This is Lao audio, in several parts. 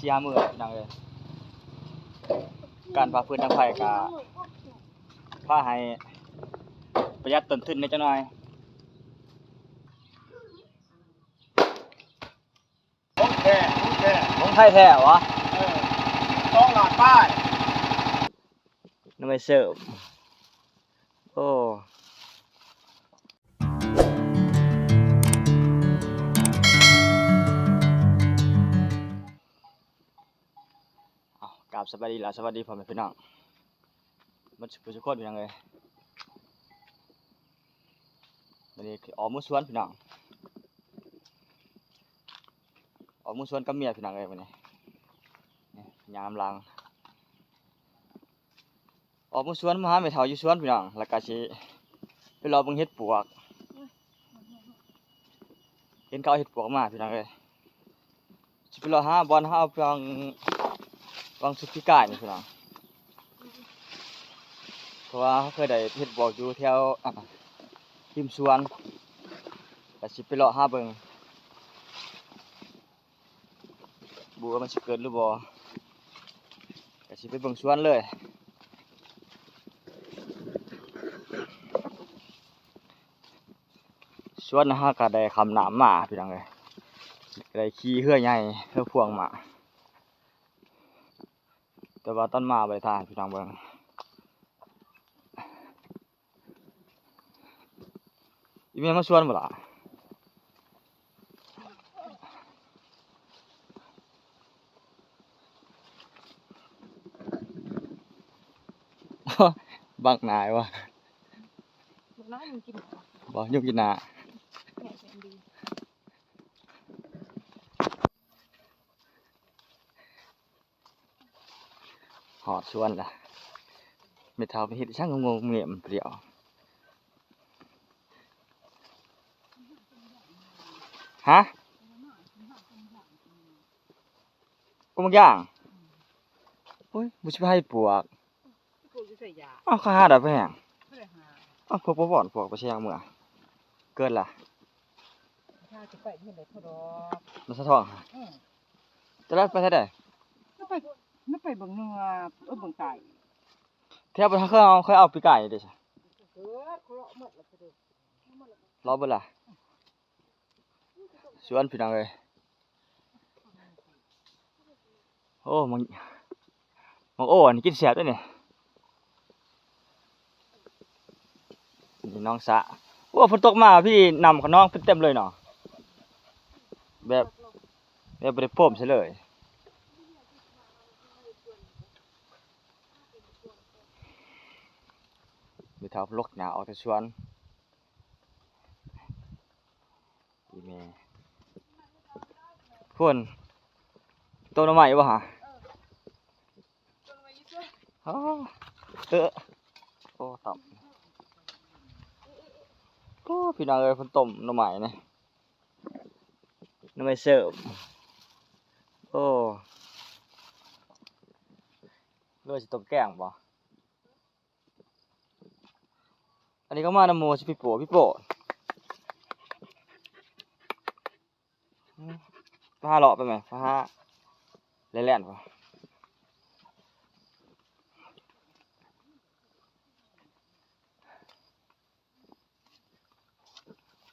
ຍາມມື້ພີ່ນ້ອງເອີຍ ການປະພຶດທາງໄພກະພາໃຫ້ປະຢັດຕົ້ນທຶນແດ່ຈັກໜ່ອຍ. ຂອງແທ້ ຂອງແທ້ ຂອງໄທແທ້ຫວາ? ເອີ ສອງລ້ານປາຍ. ນ້ຳໄມ້ເສີມ ໂອ້ ເອົາ ກາບສະບາຍດີ ແລະ ສະຫວັດດີພໍ່ແມ່ພີ່ນ້ອງ ໝົດສູ່ຜູ້ສູ່ຄົນພີ່ນ້ອງເອີຍ. ມື້ນີ້ອອກມາສວນພີ່ນ້ອງ ອອກມາສວນກັບເມຍພີ່ນ້ອງເອີຍມື້ນີ້ ນີ້ຍ່າງນຳຫຼັງ. ອອກມາສວນ ມາຫາແມ່ເຖົ້າຢູ່ສວນພີ່ນ້ອງ ແລ້ວກະຊິໄປເລາະເບິ່ງເຫັດປວກ ເຫັນເຂົາເອົາເຫັດປວກມາພີ່ນ້ອງເອີຍ. ຊິໄປເລາະຫາບ່ອນເຮົາຫວ່າງ ຫວ່າງຊຸດປີກາຍນີ້ພີ່ນ້ອງ ເພາະວ່າເຮົາເຄີຍໄດ້ເຫັດປວກຢູ່ແຖວ ອ່າ ຮິມສວນ ກະຊິໄປເລາະຫາເບິ່ງ ບໍ່ວ່າມັນຊິເກີດຫຼືບໍ່ ກະຊິໄປເບິ່ງສວນເລີຍ. ສວນເຮົາກະໄດ້ຂ້າມນ້ຳມາພີ່ນ້ອງເອີຍ ໄດ້ຂີ່ເຮືອໃຫຍ່ ເຮືອພວງມາ ແຕ່ວ່າຕອນມາບໍ່ໄດ້ຖ່າຍໃຫ້ພີ່ນ້ອງເບິ່ງ. ອີແມ່ມາສວນບໍ່ລະ? ບັກໜ້າວະ ບໍ່ ຍຸງກິນໜ້າ. ຮອດສວນລະ ແມ່ເຖົ້າໄປເຮັດຫຍັງງົມງຽມປຽວ ຮະ? ກົກໝາກຢາງ? ໂອ້ຍ ບໍ່ຊິໄປໃຫ້ປວກ. ເອົ້າ ເຂົາຫາໄດ້ໄປແຮງ ເອົ້າ ພວກບໍ່ວອນ ພວກໄປແຊງເມືອ ເກີດລະ ມາສະທ້ອງ. ແຕ່ລະໄປໃສໄດ້? ລະໄປ ລະໄປເບິ່ງເໜືອ ເອີ ເບິ່ງໃຕ້ ແຖວເຮົາເຄີຍເອົາ ເຄີຍເອົາປີກາຍນີ້ເດ້ຊະ ເລາະເບິດລະ ສວນພີ່ນ້ອງເອີຍ. ໂອ້ ໝາກ ໝາກໂອອັນນີ້ກິນແຊບເດ້ນີ້. ນີ້ໜອງສະ ໂອ້ ຝົນຕົກມາພີ່ ນ້ຳຂະນອງເປັນເຕັມເລີຍເນາະ ແບບ ແບບບໍ່ໄດ້ໂພມໃສ່ເລີຍ. ມີເຖົ້າລົກຫຍ້າອອກແຕ່ສວນ. ອີແມ່ ພຸ້ນ ຕົ້ນໜໍ່ໄມ້ບໍ່ຫາ? ອໍ ເອີ ໂອ້ ຕຳ ໂອ້ ພີ່ນ້ອງເອີຍ ເພິ່ນຕົ້ມໜໍ່ໄມ້ນີ້ ໜໍ່ໄມ້ເສີມ. ໂອ້ ຫຼືວ່າຊິຕົ້ມແກງບໍ່? ອັນນີ້ກໍມານຳໝູ່ ຊິປີໂປ້ ປີໂປ້ ອືມ ໄປຫາເລາະໄປແມ່ ໄປຫາແລ່ນໆ ພຸ້ນ.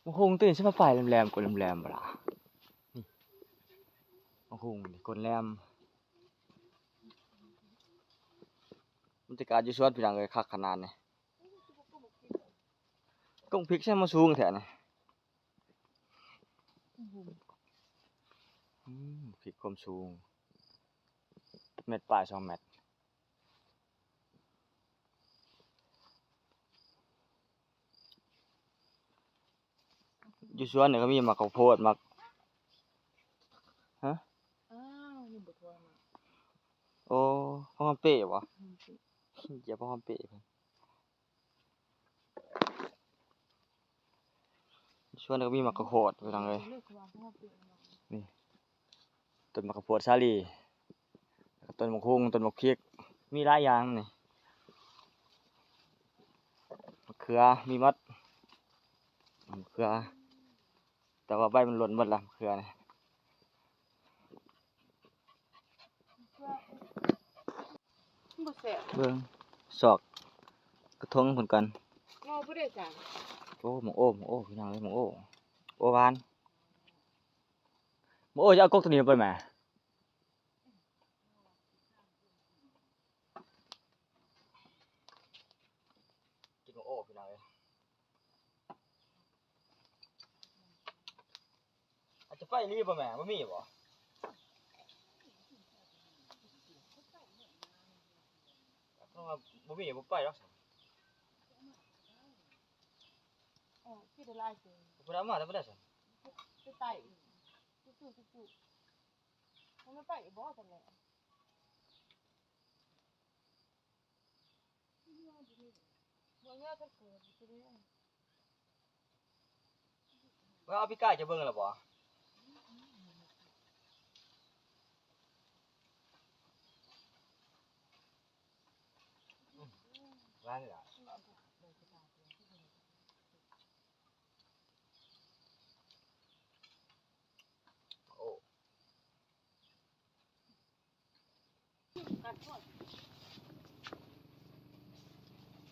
ບັກຫຸ່ງຕື່ນຊິມາໄປແຫຼມໆ ກົນແຫຼມໆ ບໍ່ລະ ນີ້ ບັກຫຸ່ງນີ້ ກົນແຫຼມ. ບັນຍາກາດຢູ່ສວນ ພີ່ນ້ອງເອີຍ ຄັກຂະໜາດນີ້. ກົກພິກໃສ່ມາສູງແທ້ນີ້ ອືມ ພິກຄວາມສູງແມັດປາຍ ສອງແມັດ. ຢູ່ສວນນີ້ກໍມີໝາກເຂົ້າໂພດ ໝາກ ຮະ? ອ້າວ ຍັງບໍ່ທົ່ວເນາະ. ໂອ້ ຜັກຫອມເປ້ບໍ່? ຫອມເປ້ ຢຽບຜັກຫອມເປ້ເພິ່ນ. ສວນກໍມີໝາກເຂົ້າໂພດ ພີ່ນ້ອງເອີຍ ນີ້ ຕົ້ນໝາກເຂົ້າໂພດສາລີ ຕົ້ນໝາກຫຸ່ງ ຕົ້ນໝາກພິກ ມີຫຼາຍຢ່າງນີ້ ໝາກເຂືອ ມີໝົດ ໝາກເຂືອ ແຕ່ວ່າໃບມັນຫຼົ່ນໝົດລະ ໝາກເຂືອນີ້. ບໍ່ແຊບ ເບິ່ງ ຊອກກະທົງເພິ່ນກ່ອນ. ງໍຜູ້ໃດສັ່ງ? ໂອ້ ໝາກໂອ້ ໝາກໂອ້ ພີ່ນ້ອງເອີຍ ໝາກໂອ້ ໂອ້ຫວານ. ໝາກໂອ້ ຈະເອົາກົກໂຕນີ້ໄປແມ່? ກິນໝາກໂອ້ ພີ່ນ້ອງເອີຍ. ອາດຈະໄປອີ່ຫຼີບໍ່ແມ່? ບໍ່ມີບໍ່? ເພາະວ່າບໍ່ມີ ບໍ່ໄປດອກຊັ້ນ. ເອີ ຄິດໄດ້ຫຼາຍເຕີບ. ເພິ່ນເອົາມາແຕ່ບໍ່ໄດ້ຊັ້ນ. ໄປໄປ ຈຸໆ ມັນໄປບໍ່ຊັ້ນແຫຼະ. ວ່າເອົາປີກາຍຈະເບິ່ງແລ້ວບໍ່? ອືມ ວ່ານີ້ລະ ໂອ້.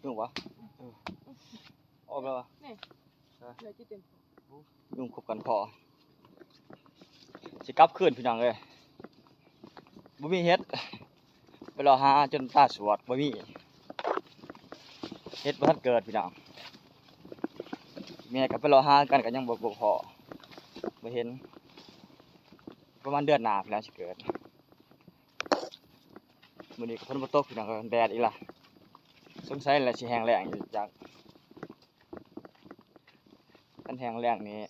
ຍຸງບໍ່? ເອີ ອອກແລ້ວຫວາ? ນີ້ ເອີ ເຫຼືອຊິເຕັມພໍ. ຍຸງຄົບກັນພໍ. ຊິກັບຄືນພີ່ນ້ອງເອີຍ ບໍ່ມີເຫັດ. ໄປເລາະຫາຈົນຕາສວດ ບໍ່ມີ ເຫັດບໍ່ທັນເກີດພີ່ນ້ອງ. ແມ່ກໍໄປເລາະຫາກັນ ກໍຍັງບໍ່ ບໍ່ພໍ ບໍ່ເຫັນ. ປະມານເດືອນໜ້າພຸ້ນແຫຼະຊິເກີດ. ມື້ນີ້ກໍຝົນບໍ່ຕົກພີ່ນ້ອງ ແດດອີກລະ. ສົງໄສລະຊິແຫ້ງແລ້ງອີກຈັກ ຄັນແຫ້ງແລ້ງນີ້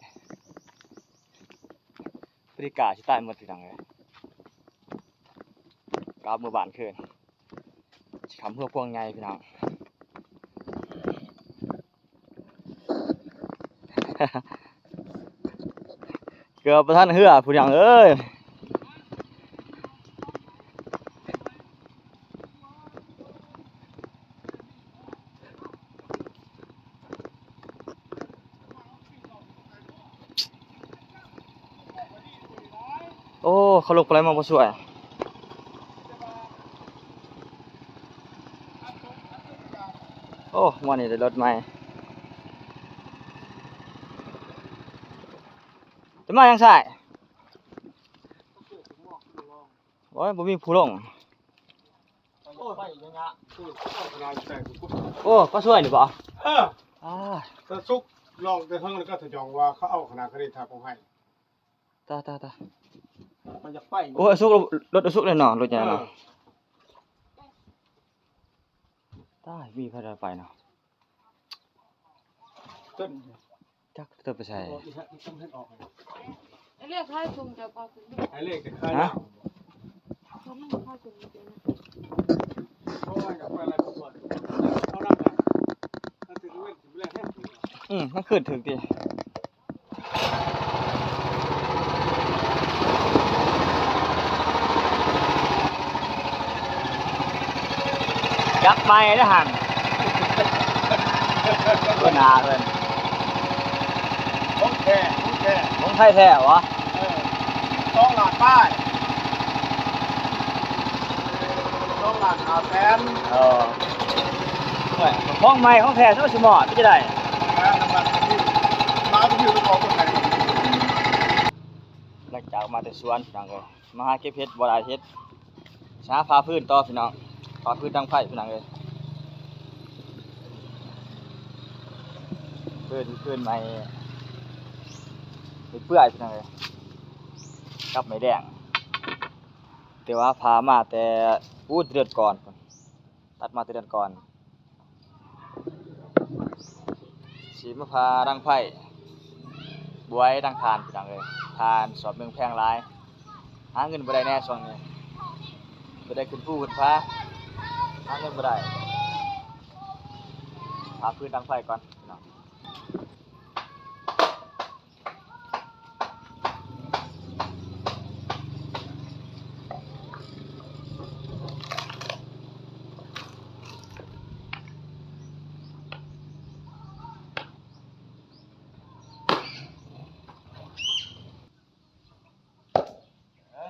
ປະຕິກາຊິຕາຍໝົດພີ່ນ້ອງເອີຍ. ກັບເມືອບ້ານຄືນ ຊິຂ້າມເຮືອພວງໃຫຍ່ພີ່ນ້ອງ. ເກືອບບໍ່ທັນເຮືອຜູ້ຫຍັງເອີຍ. ໂອ້ ເຂົາລົງໄປໄຫຼມາບໍ່ຊ່ວຍ. ໂອ້ ມື້ນີ້ໄດ້ລົດໃໝ່. ຈະມາຫຍັງຊາຍ? ໂອ້ຍ ບໍ່ມີຜູ້ລົງ. ໂອ້ຍ ໄປຫຍັງຫະ? ໂອ້ຍ ເຂົາເອົາຂະໜາດແປງ ໂອ້ ປາຊ່ວຍນີ້ບໍ່? ເອີ ອ່າ ແຕ່ສຸກລອງແຕ່ເທິງ ແລ້ວກໍທະຍອງວ່າເຂົາເອົາຂະໜາດຂະເດດ ຖ້າບໍ່ໃຫ້ ຕາຍ ຕາຍ ຕາຍ ມັນຢາກໄປ. ໂອ້ຍ ສຸກ ລົດສຸກເລີຍເນາະ ລົດໃຫຍ່ເນາະ. ເອີ ຕາຍ ມີໃຜໄດ້ໄປເນາະ. ຕົ້ນ ຈັກເຕີໄປໃສ? ເອົາເລກຂາຍສົ່ງເຈົ້າກໍຂຶ້ນ ໃຫ້ເລກແຕ່ຂາຍ ຮະ? ເຂົາມັນຂາຍສົ່ງຢູ່ເດ້. ເພາະວ່າຢາກໄປຫຼາຍກວ່າ ເອົານຳກັນ ຖ້າຖືກເວັນຊິບໍ່ແລກແຮງ. ອືມ ມັນຂຶ້ນຖືກຕິ. ຈັບໃໝ່ເດ້ຫັ້ນ ຫົວໜ້າເພິ່ນ. ຂອງແທ້ ຂອງແທ້ ຂອງໄທແທ້ຫວາ? ເອີ ສອງລ້ານປາຍ ສອງລ້ານຫ້າແສນ. ເອີ ໂອ້ຍ ຂອງໃໝ່ຂອງແທ້ ຊິມາເປັນຈັ່ງໃດ? ມາເປັນຢູ່ ມາເປັນຢູ່ ຂອງຄົນໄທ. ຫຼັງຈາກມາແຕ່ສວນພີ່ນ້ອງເອີຍ ມາຫາເກັບເຫັດ ບໍ່ໄດ້ເຫັດ ຊິຫາຜ່າຟືນຕໍ່ພີ່ນ້ອງ ຜ່າຟືນດັງໄຟພີ່ນ້ອງເອີຍ. ຟືນ ຟືນໃໝ່ເປື່ອຍພີ່ນ້ອງເອີຍ ກັບໄມ້ແດງ ແຕ່ວ່າຜ່າມາແຕ່ ອູ້ ເດືອນກ່ອນ ຕັດມາແຕ່ເດືອນກ່ອນ. ຊິມາຜ່າດັງໄຟ ບວຍດັງຖ່ານພີ່ນ້ອງເອີຍ ຖ່ານສອບໜຶ່ງແພງຫຼາຍ ຫາເງິນບໍ່ໄດ້ແດ່ຊ່ວງນີ້ ບໍ່ໄດ້ຂຶ້ນພູຂຶ້ນຜາ ຫາເງິນບໍ່ໄດ້ ຫາຟືນດັງໄຟກ່ອນພີ່ນ້ອງ. ເອີ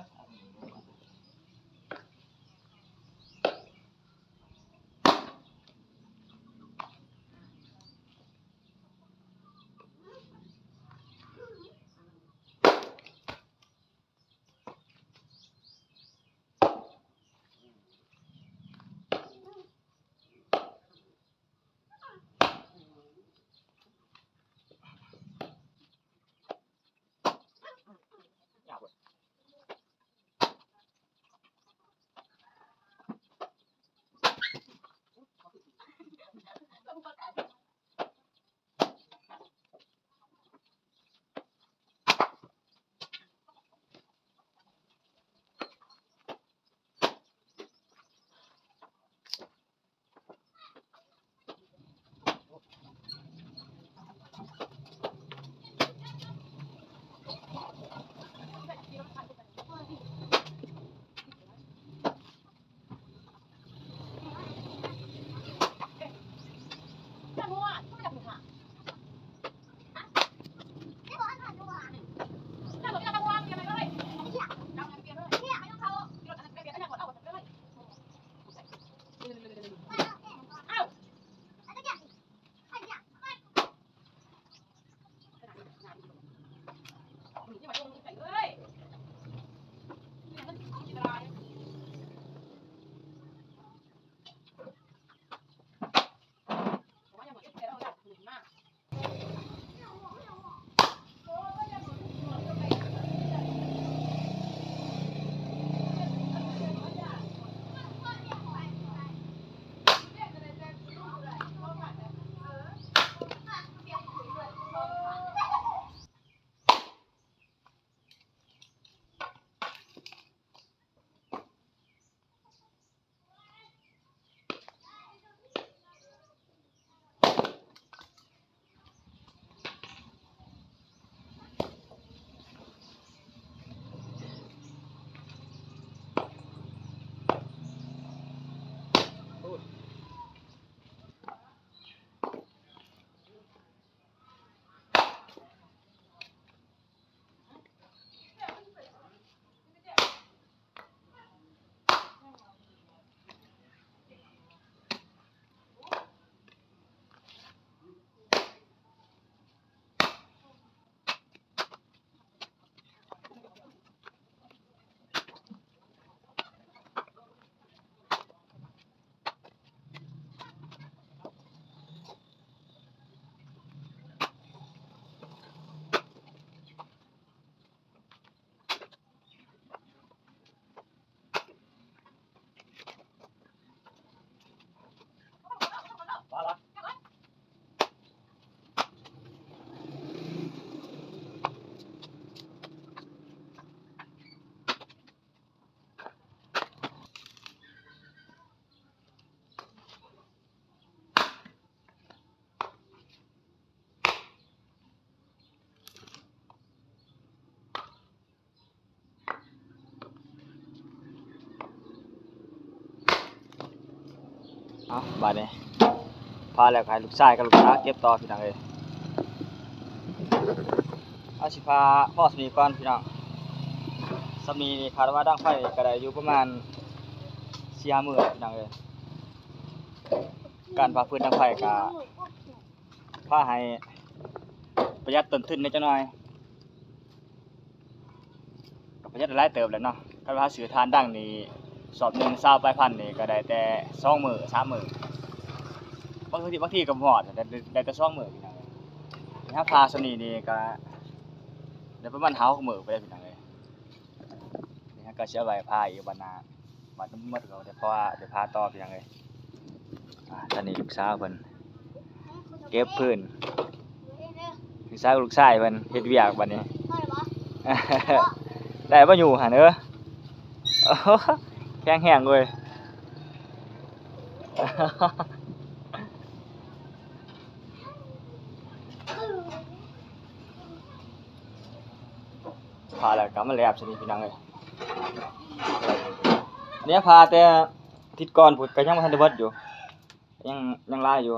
ເອົາ ບາດນີ້ພາແລ້ວ ໃຫ້ລູກຊາຍກັບລູກສາວເກັບຕໍ່ ພີ່ນ້ອງເອີຍ. ເອົາ ຊິພາພໍສ່ຳນີ້ກ່ອນ ພີ່ນ້ອງ. ສ່ຳນີ້ນີ້ ຄາດວ່າດັງໄຟນີ້ກະໄດ້ຢູ່ປະມານສີ່ຫ້າມື້ ພີ່ນ້ອງເອີຍ. ການຜ່າຟືນດັງໄຟກະພາໃຫ້ປະຢັດຕົ້ນທຶນແດ່ຈັກໜ່ອຍ. ກະປະຢັດຫຼາຍເຕີບແຫຼະເນາະ. ຄັນວ່າເຮົາຊື້ຖ່ານດັງນີ້ ສອບໜຶ່ງຊາວປາຍພັນນີ້ ກະໄດ້ແຕ່ສອງມື້ສາມມື້ ບາງທີ ບາງທີກະບໍ່ຮອດ ໄດ້ ໄດ້ແຕ່ສອງມື້ ພີ່ນ້ອງເອີຍ. ຖ້າຜ່າສ່ຳນີ້ນີ້ກະໄດ້ປະມານຫ້າຫົກມື້ໄປແລ້ວ ພີ່ນ້ອງເອີຍ. ນີ້ເຮົາກະຊິເອົາໄວ້ຜ່າອີກວັນໜ້າ. ບາດນີ້ໝົດແລ້ວ ເພາະວ່າໄດ້ຜ່າຕໍ່ ພີ່ນ້ອງເອີຍ. ອາ ຕອນນີ້ລູກສາວເພິ່ນເກັບຟືນ ລູກສາວ ລູກຊາຍເພິ່ນເຮັດວຽກບາດນີ້. ໄດ້ບໍ່ຢູ່ຫັ້ນເອີ ແຂງແຮງເວີຍ. ຜ່າແລ້ວກະມາແລບຊະນີ້ ພີ່ນ້ອງເອີຍ. ອັນນີ້ຜ່າແຕ່ອາທິດກ່ອນພຸ້ນ ກະຍັງບໍ່ທັນໄດ້ເບິດຢູ່ ຍັງ ຍັງຫຼາຍຢູ່.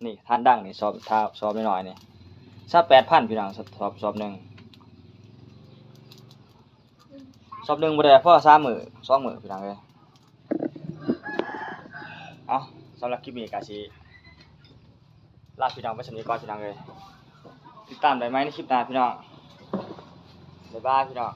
ນີ້ຖ່ານດັງນີ້ ສອບ ຖ້າສອບນ້ອຍໆນີ້ ຊາວແປດພັນ ພີ່ນ້ອງ. ສອບ ສອບໜຶ່ງ ສອບໜຶ່ງບໍ່ໄດ້ພໍສາມມື້ສອງມື້ ພີ່ນ້ອງເອີຍ. ເອົາ ສຳລັບຄລິບນີ້ກະຊິ ລາພີ່ນ້ອງໄປສ່ຳນີ້ກ່ອນ ພີ່ນ້ອງເອີຍ. ຕິດຕາມໄດ້ໃໝ່ໃນຄລິບໜ້າ ພີ່ນ້ອງ. ບາຍບາຍ ພີ່ນ້ອງ.